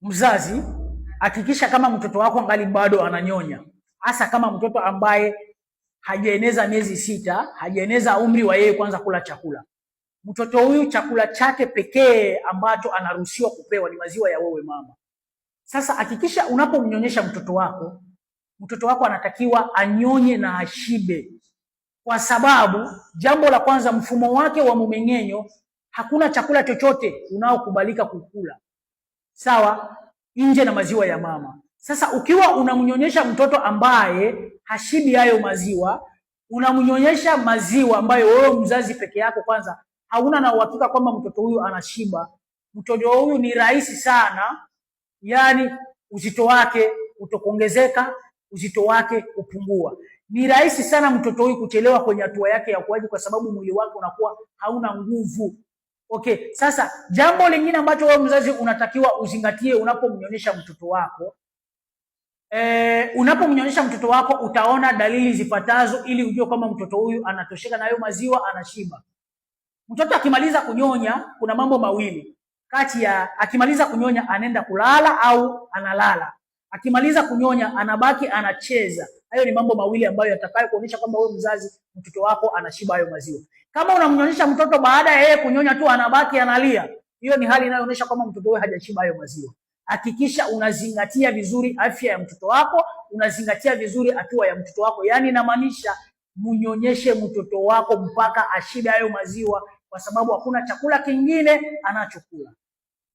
Mzazi, hakikisha kama mtoto wako angali bado ananyonya, hasa kama mtoto ambaye hajaeneza miezi 6, hajaeneza umri wa yeye kwanza kula chakula. Mtoto huyu chakula chake pekee ambacho anaruhusiwa kupewa ni maziwa ya wewe mama. Sasa hakikisha unapomnyonyesha mtoto wako, mtoto wako anatakiwa anyonye na ashibe, kwa sababu jambo la kwanza, mfumo wake wa mmeng'enyo, hakuna chakula chochote unaokubalika kukula, sawa, nje na maziwa ya mama. Sasa ukiwa unamnyonyesha mtoto ambaye hashibi hayo maziwa, unamnyonyesha maziwa ambayo wewe mzazi peke yako kwanza hauna na uhakika kwamba mtoto huyu anashiba, mtoto huyu ni rahisi sana, yani uzito wake utokuongezeka, uzito wake kupungua. Ni rahisi sana mtoto huyu kuchelewa kwenye hatua yake ya ukuaji, kwa sababu mwili wake unakuwa hauna nguvu. Okay, sasa jambo lingine ambacho wewe mzazi unatakiwa uzingatie unapomnyonyesha mtoto wako, unapomnyonyesha mtoto wako utaona dalili zifuatazo ili ujue kwamba mtoto huyu anatosheka na hayo maziwa, anashiba. Mtoto akimaliza kunyonya, kuna mambo mawili kati ya akimaliza kunyonya anaenda kulala au analala. Akimaliza kunyonya anabaki anacheza. Hayo ni mambo mawili ambayo yatakayo kuonyesha kwamba wewe mzazi mtoto wako anashiba hayo maziwa. Kama unamnyonyesha mtoto baada ya yeye kunyonya tu anabaki analia, hiyo ni hali inayoonyesha kwamba mtoto huyo hajashiba hayo maziwa. Hakikisha unazingatia vizuri afya ya mtoto wako, unazingatia vizuri hatua ya mtoto wako. Yaani inamaanisha mnyonyeshe mtoto wako mpaka ashibe hayo maziwa, kwa sababu hakuna chakula kingine anachokula.